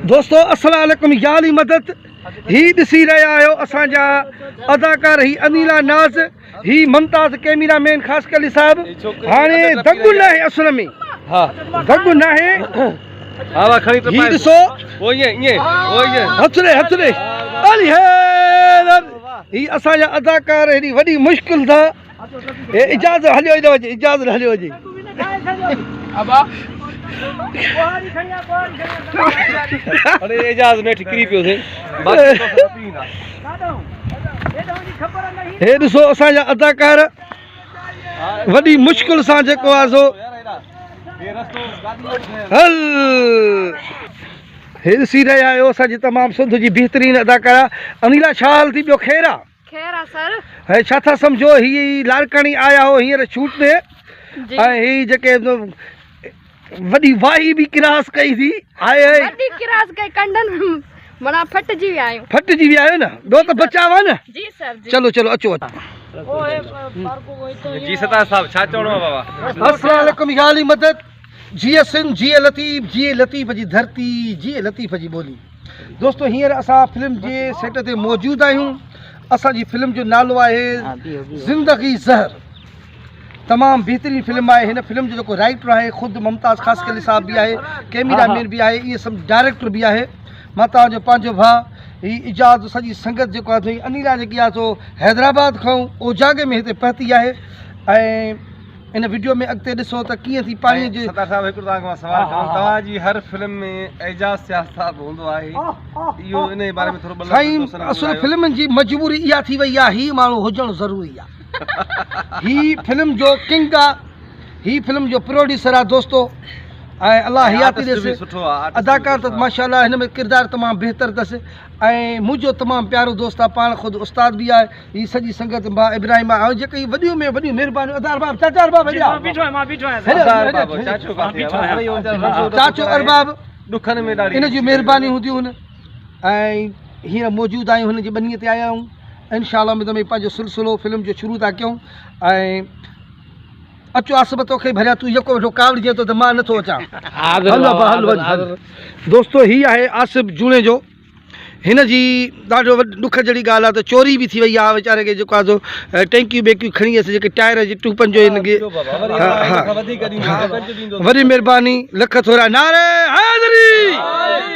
دوستو السلام عليڪم يا علي مدد هي ڏسي رهيا آهيو اسان جا اداڪار هي انيلا ناز هي ممتاز ڪيميرا مين خاصخيلي صاحب هاڻي دڳ ناهي اصل ۾ ها دڳ ناهي ها کڻي هي ڏسو هٿ ڏي هٿ ڏي علي حيدر هي اسان جا اداڪار هيڏي وڏي مشڪل سان هي اجاز هليو ايندو اچي اجاز هليو اچي ابا اڙي اجاز نيٺ ڪري پيو سي هي ڏسو اسان جا اداڪار وڏي مشڪل سان جيڪو آ سو هل هي ڏسي رهيا آهيو اسان جي تمام سنڌ جي بهترين اداڪارا انيلا ڇا حال ٿي ٻيو خير آ خير آ سر. هي ڇا ٿا سمجهو هي لاڙڪاڻي آيا هو هينئر شوٽ تي ۽ هي جيڪي وڏي واهي به ڪراس ڪئي ٿي آئي آئي وڏي ڪراس ڪئي ڪنڊن منا ڦٽجي ويا آهيون ڦٽجي ويا آهيو نه ٻيو ته بچاء آ نه جي سر جي چلو چلو اچو اچو جي ستار صاحب ڇا چوڻو آ بابا السلام عليڪم يا علي مدد جي سنڌ جي لطيف جي لطيف جي ڌرتي جي لطيف جي ٻولي دوستو هينئر اسان فلم جي سيٽ تي موجود آهيون اسان جي فلم جو نالو آهي زندگي زهر تمام بهترين فلم آهي هن فلم جو جيڪو رائيٽر آهي خود ممتاز خاصخيلي صاحب به آهي ڪيميرا مين به آهي اهي سڀ ڊائريڪٽر به آهي مان توهان جو پنهنجو ڀاء هي اجاز سڄي سنگت جيڪو آهي انيلا جيڪي آهي سو حيدرآباد کان اوجاڳي ۾ هتي پهتي آهي ۽ ان وڊيو ۾ اڳتي ڏسو ته ڪيئن ٿي پاڻي جي. ستار صاحب هڪڙو توهان کان مان سوال ڪندم توهان جي هر فلم ۾ اعجاز سيال صاحب هوندو آهي اهو انهي باري ۾ ٿورو ٻه لفظ سائين دوستن کي اصل ٻڌايو. فلمن جي مجبوري اها ٿي وئي آهي هي ماڻهو هجڻ ضروري آهي هي فلم جو ڪنگ آ هي فلم جو پروڊيوسر آ دوستو ۽ الله ۽ حياتي آرٽسٽ به ڏيس سٺو آ آرٽسٽ به اداڪار سٺو ته آ. ماشاءالله هن ۾ ڪردار تمام بهتر اٿس ۽ منهنجو تمام پيارو دوست آ پاڻ خود استاد به آهي هي سڄي سنگت ڀاء ابراهيم آء جيڪي هي وڏيون ۾ وڏيون مهربانيون ادا ارباب چاچا ارباب هيڏي آ بيٺو آهيان مان بيٺو آهيان ادا ارباب چاچو ڪاٿي آ اڙي اهو ويچارو رنجو ڏک چاچو ارباب ڏکن ۾ ڏاڍي ان جون مهربانيون هونديون هن ۽ هينئر موجود آهيون هن جي ٻنيء تي آيا آهيون انشاء الله اميد ۾ پنهنجو سلسلو فلم جو شروع ٿا ڪيون ۽ اچو آصف توکي ڀريان تون يڪو ويٺو ڪاوڙجين ٿو ته مان نٿو اچان هل ابا هل وڃ هل دوستو هي آهي آصف جوڻيجو هن جي ڏاڍو ڏک جهڙي ڳالهه آهي ته چوري به ٿي وئي آهي ويچاري کي جيڪو آهي سو ٽينڪيون بينڪيون کڻي ويس جيڪي ٽائر جي ٽوپن جو هن کي ها ها وڏي مهرباني لک ٿورا نعري حيدري.